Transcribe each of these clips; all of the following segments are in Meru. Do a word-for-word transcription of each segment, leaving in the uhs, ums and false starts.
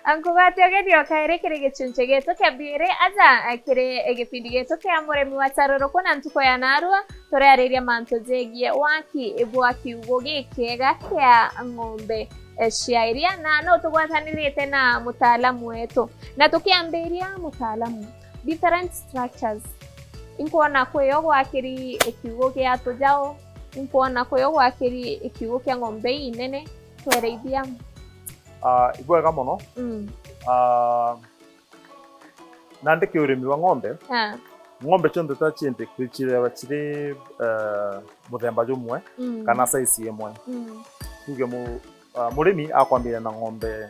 Ankugwate ugeni o kairi kiri gichunchi gitu kia biiri aja, eh, kiri gipindi gitu kia Murimi wa Taruruku na ntuku ya narua, turiariria mantu jegie waki bwa kiugo gikiega kia ng'ombe, eh, cia iria, na no tugwatanirite na mutaalamu wetu. Na tukiambiria mutaalamu, different structures. Inkwona kwi o gwakiri kiugo kia tujau, inkwona kwi o gwakiri kiugo kia ng'ombe inene, twerithia. Ah, ibwega mono. Mm. Ah, nandi ki urimi wa ng'ombe, ah, ng'ombe cionthe ta ciindi kwicirwa ciri, eh, muthemba jumwe, mm, kana size imwe. Mm. Tuge mu-, ah, murimi akwambiria na ng'ombe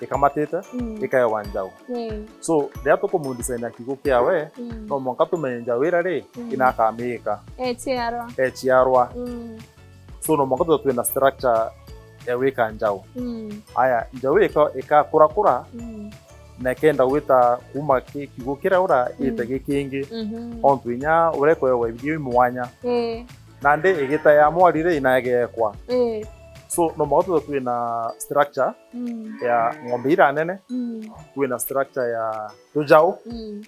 ikamatite, mm, ikaewa njau. Mm. So, riria tukumudesignia kiugo kiawe, mm, no mwanka tumenye njau iria ri, mm, ina akamiika. Eciarwa. Eciarwa. Mm. So, no mwanka twithirwe twina structure ya gwika njau. Mm. Aya, njau ika-, ikakurakura, mm, na ikenda gwita kuuma ki-, kiugo kiria ura, mm, ite gikingi. Mhm. Ontu inya uria ikwewa ibithio imwanya. Ii. Nandi igita ya mwari ri, ina igekwa. Ii. So, no mwanka twithirwe twina structure, mm, ya ng'ombe iria nene, mm, twina structure ya tujau, mm,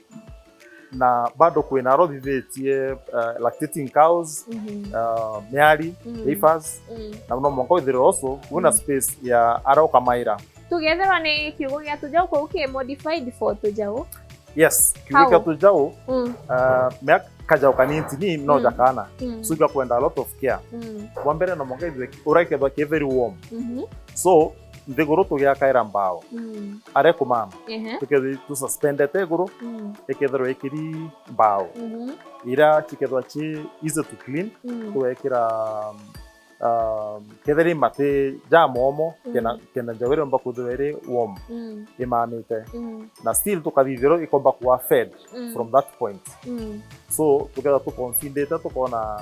na bado kwina aria uthithitie, uh, lactating cows, mhm, uh, miari, mm, heifers, mm, na no mwanka withirwe also wina, mm, space ya aria ukamaira. Tugethirwa ni kiugo gia tujau kuu ki modified for tujau? Yes, kiugo kia tujau, mm, uh, mea kajau kanini tini no, mm, jakana. Mm. So, igakwenda a lot of care. Mm. Bwa mbere no mwanka ithwe, urakethwa ki very warm. Mhm. So, nthiguru tugiakaira mbao. Mm. Aria kumama. Ehe. Tukethi-, tususpendete iguru, mm, ikethirwa ikiri mbao. Mhm. Iria cikethirwa ci easy to clean, mm, tugekira, um, kethira i mati ja momo, mm, kenda, kenda njau iria yomba kwithirwa iri warm, mm, imamite. Mm. Na still tukathithirwa ikomba kuwa fed, mm, from that point. Mm. So, tukethirwa tuconsidate tukona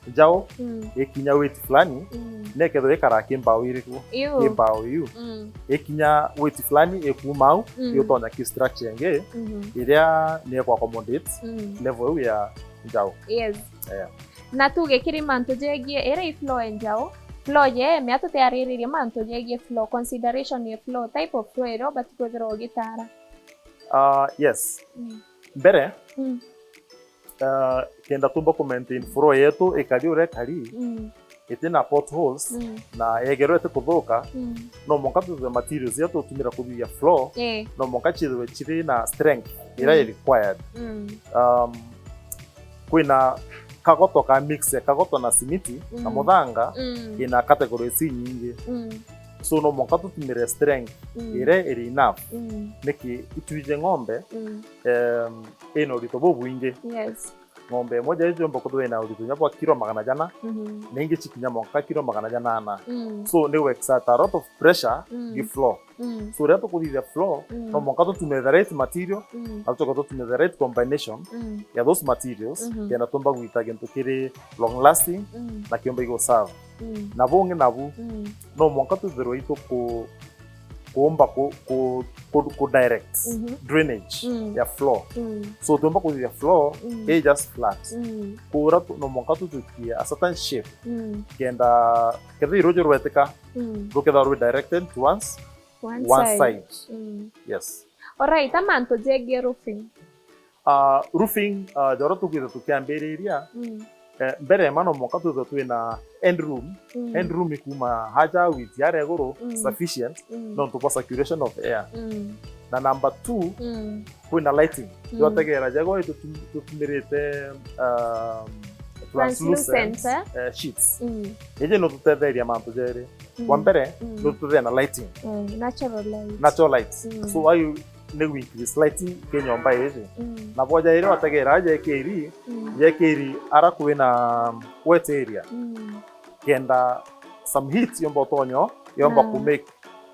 njau, mm, ikinya weight fulani, mm, nekethirwa ikara ki mbao iriku? Iu. Ki mbao iu. Mm. Ikinya weight fulani ikuma au, mm, iutonya ki structure ingi, mhm, iria ni eku accommodate, mm, level iu ya njau. Yes. Yeah. Na tuge kiri mantu jegie iria i floor e njau, floor ye, mea tutiariririe mantu jegie floor, consideration ya floor, type of floor iria ubati kwithirwa ugitara. Ah, yes. Mm. Mbere, mm, ah, kenda tumba ku maintain floor yetu ikari uria ikari, mm, itina potholes, mm, na yegerwa iti kuthuka, mm, no mwanka twithirwe materials iria tutumira kuthithia floor, eh, no mwanka ciithirwe ciri na strength iria, mm, i required. Mm. Um, kwina kagoto ka mix ya kagoto na simiti na, mm, muthanga, mm, ina categories inyingi. Mm. So no mwanka tutumire strength, mm, iria iri enough. Mm. Niki itwiji ng'ombe, mm, em, ina urito bubwingi. Yes. Ng'ombe imwe jai jomba kwithirwa ina urito inya bwa kiro magana jana, mhm, na ingi cikinya mwanka kiro magana janana. Mm. So ni gu exert a lot of pressure, mm, gi floor. Mm. So riria tukuthithia floor, mm, no mwanka tutume the right material, mm, na tucoke tutume the right combination, mm, ya those materials, mhm, kenda tumba gwita gintu kiri long lasting, mm, na kiomba igu serve. Mm. Na bungi nabu, mm, no mwanka twithirwe itu ku-, kuumba ku-, ku-, ku-, ku direct, mhm, drainage, mm, ya floor. Mm. So tumba kuthithia floor, mm, i just flat. Mm. Kuura tu-, no mwanka tutwikie a certain shape, mm, kenda kethira ruuji rwetika, mm, rukethirwa rwi directed towards one, one side, side. Mm. Yes. Alright, a mantu jegie roofing. Ah, roofing, ah, ja uria tukwithirwa tukiambiriria, mm, eh, mbere ma no mwanka twithirwe twina end room. Mm. End room ikuma haja witi aria iguru, mm, sufficient, mm, nontu bwa circulation of air. Mm. Na number two, mm, kwina lighting. Mm. Twategera jegwa tutum-, tutumirite, um, translucent, translucent, eh, sheets. Mm. Iji no tutetheria mantu jeri. Mm. Bwa mbere, mm, no tutetheria na lighting. Mm, natural light. Natural light. Mm. So, ayu ni gu increase lighting ki nyomba iji. Mm. Na bwa jairi wategera jekiri, mm, jekiri ara kwina wet area. Mm. Kenda some heat yomba utonyo, yomba, mm, ku make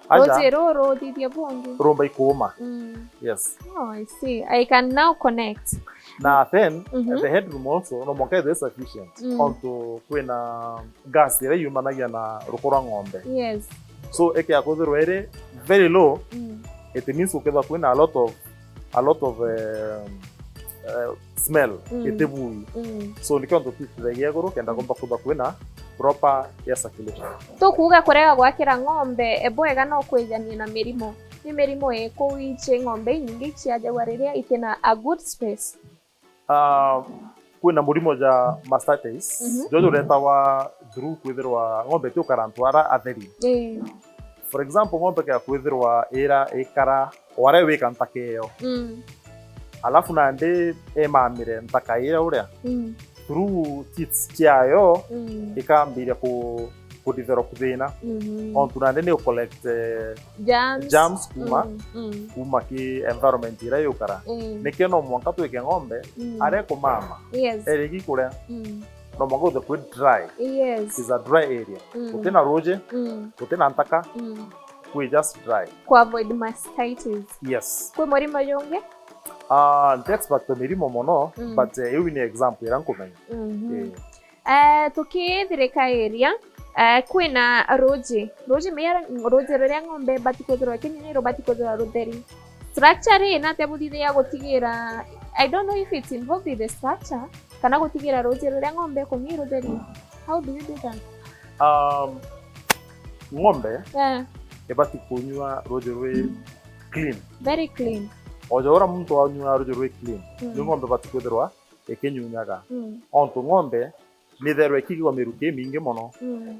aja ruuji ruru ruthithie bungi, rumba ikuuma. Mm. Yes. Oh, I see. I can now connect. Na then, mhm, the headroom also, no mwanka ithwe sufficient. Mm. Ontu kwina gas iria yumanagia na ruku rwa ng'ombe. Yes. So, ikia kwithirwa iri very low, mm, it means gukethirwa kwina a lot of, a lot of, um, uh, smell, mm, iti bui. Mm. So, nikio ntu twitithagia iguru kenda, mm, kumba kwithirwa kwina proper air circulation. Tukuuga kurega gwakira ng'ombe bwega no kwijanie na mirimo. Ni mirimo iriku iji ng'ombe inyingi iciajagwa riria itina a good space? Ah, kwina murimo ja mastitis, mhm, jo juretawa through kwithirwa ng'ombe ti ukara antu ara atheri. Ii. For example, ng'ombe kea kwithirwa ira ikara o aria wika ntaka iyo. Mm. Alafu nandi emamire ntaka iyo uria. Mm. Through teats ciayo, mm, ikambiria ku, ku develop thina. Mhm. Ontu nandi ni u collect, eh, germs, germs kuma, mm, mm, kuma ki environment iria yukara. Mm. Nikio no mwanka twike ng'ombe, mm, aria kumama. Yes. Erigi kuria. Mm. No mwanka uthe kwi dry. Yes. It's a dry area. Mm. Gutina ruji, mm, gutina ntaka. Mm. Kwi just dry. Ku avoid mastitis. Yes. Kwi murimo jungi? Ah, nti expert o mirimo mono, mm, but, eh, iu ni example iria nkumenya. Mhm. Eh. Eh, tukithirikairia, eh, kwina ruji. Ruji mea, ruji ruria ng'ombe ibati kwithirwa ikinyua ni rubati kwithirwa rutheri. Structure ri, natia buthithagia gutigira, I don't know if it's involved in the structure, kana gutigira ruji ruria ng'ombe ikunyua i rutheri. How do you do that? Um, ng'ombe, eh, ibati kunyua ruji rwi clean. Very clean. O ja uria muntu anyuaga ruji rwi clean, mm, ni ng'ombe ibati kwithirwa ikinyunyaga. Mm. Ontu ng'ombe nithairwa ikigwa miruki imingi mono. Mm.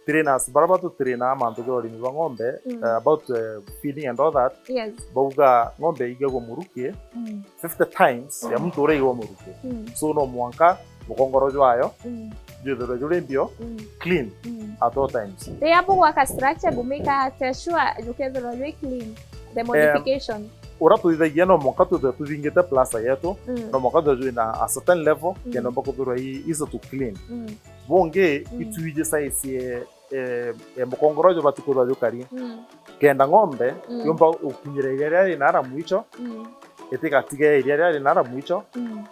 Trainers baria batutrainaga mantu ja urimi bwa ng'ombe, mm, eh, about, eh, feeding and all that, yes, bauga ng'ombe igagwa muruki, mm, fifty times ya, mm, muntu uria igwa muruki. Mm. So no mwanka mukongoro jwayo, mm, jwithirwe juri mbio, mm, clean, mm, at all times. Riria bugwaka structure, bumikaga atia sure jukethirwa jwi clean? The, eh, modification. Uria tuthithagia no mwanka twithirwe tuthingite plaster yetu, mm, no mwanka twithirwe twina a certain level, mm, kenda umba kwithirwa i, i sort of clean. Mm. Bungi, mm, itwiji size ye, eh, eh, mukongoro jubati kwithirwa jukari. Mm. Kenda ng'ombe, mm, yumba gukinyira iria riari nara mwicho, mm, itigatige iria riari nara mwicho. Mm.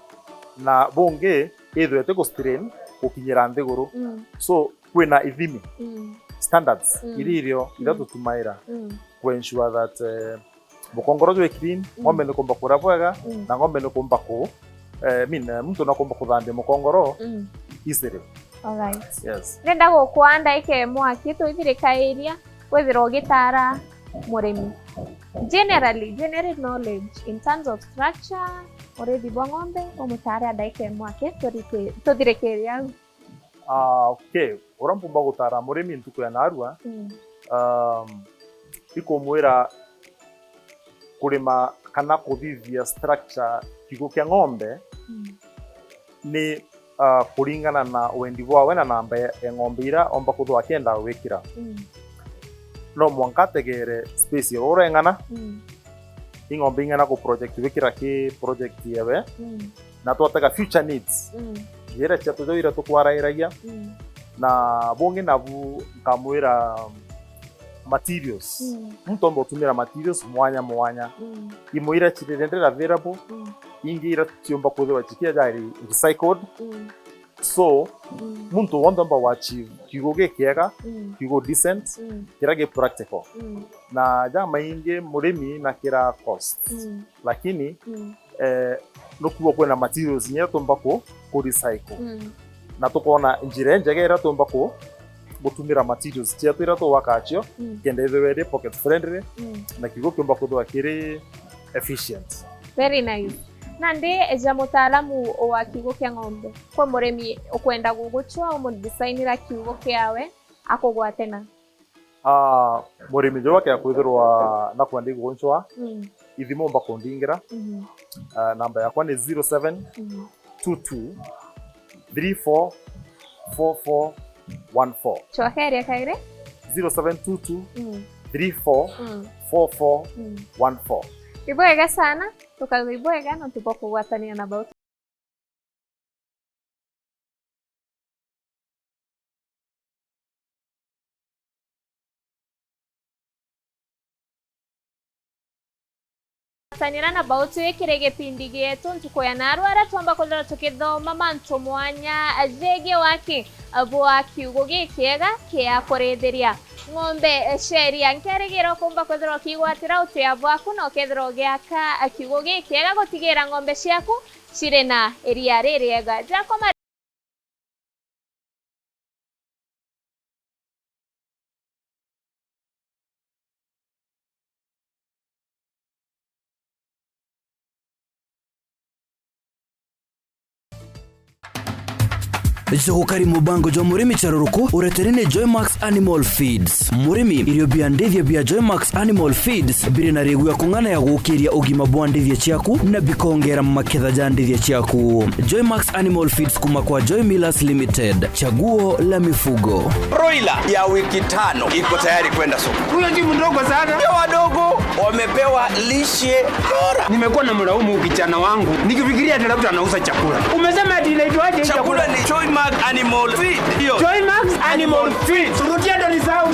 Na bungi, ithwe iti gu strain gukinyira nthiguru. Mm. So, kwina ithimi, mm, standards, mm, iria irio, iria, mm, tutumaira, mm, ku ensure that, eh, mukongoro jwi clean, mm, ng'ombe ni kumba kuria bwega, mm, na ng'ombe ni kumba ku, eh, I mean, eh, muntu na kumba kuthambia mukongoro, mm, easily. Alright. Yes. Ndenda gukwa ndaika imwe aki twithirikairia withirwa ugitara murimi. Generally, general knowledge in terms of structure, urithi bwa ng'ombe, umutare ndaika imwe aki turike-, tuthirikirie au. Ah, okay. Uria mpumba gutara murimi ntuku ya narua, mm, um, ikumwira kurima kana kuthithia structure kiugo kia ng'ombe, mm, ni, ah, kuringana na wendi bwawe na namba ya, ya ng'ombe iria omba kwithirwa akienda gwikira. Mm. No mwanka ategere space iria ureng'ana, mm, i ng'ombe ing'ana ku project gwikira ki project yewe, mm, na twatega future needs. Mm. Iria ciatu jau iria tukwarairagia, mm, na bungi nabu nkamwira materials. Mm. Muntu omba gutumira materials mwanya mwanya. Mm. Imwe iria ciri readily available, mm, ingi iria ciumba kwithirwa cikiaja recycled. Mm. So, mm, muntu wonthe omba wa achieve kiugo gikiega, mm, kiugo decent, mm, kiria gi practical. Mm. Na jamaingi murimi na kira cost. Mm. Lakini, mm, eh, nukuo kwina materials inya tumba ku, ku recycle. Mm. Na tukona njira injega iria tumba ku, gutumira materials cietu iria tugwaka cio, mm, kenda ithirwe iri pocket friendly, mm, na kiugo kiumba kwithirwa kiri efficient. Very nice. Nandi eja mutaalamu wa kiugo kia ng'ombe, kwi murimi ukwenda guguchwa umudesainira kiugo kiawe, akugwate na? Ah, murimi juu akea kwithirwa nakwenda iguguchwa, mm, ithimo umba kundingira. Mhm. Ah, namba yakwa ni zero seven two two three four four four one four. Cokeria kairi. Zero seven two two three four four four one four. Mm. Ibwega sana, tukauga ibwega na tubokugwatania na bau. Tanira na bau twikire gipindi gietu ntuku ya narua, aria twamba kwithirwa tukithoma mantu mwanya jegie waki bwa kiugo gikiega kia kurithiria ng'ombe cia iria. Nkerigira ukumba kwithirwa ukigwatira utia bwaku na ukethirwa ugiaka kiugo gikiega gutigira ng'ombe ciaku ciri na iria ririega. Jakoma. Jogokari mubango jwa murimi caruruku ureteri ni Joymax Animal Feeds. Murimi, irio bia ndithia bia Joymax Animal Feeds biri na rigu ya kung'ana ya gukiria ugima bwa ndithia ciaku na bikongera maketha ja ndithia ciaku. Joymax Animal Feeds kuma kwa Joy Millers Limited, chaguo la mifugo. Broiler ya wiki tano iko tayari kwenda soko. Huyo si mdogo sana. Ndio wadogo wamepewa lishe bora. Nimekuwa na mlaumu kijana wangu nikifikiria ati labda anauza chakula. Umesema ati inaitwaje hii chakula? Chakula ni Joymax Animal Feed. Hiyo. Joymax Animal Feed. Rudia ndo ni sawa.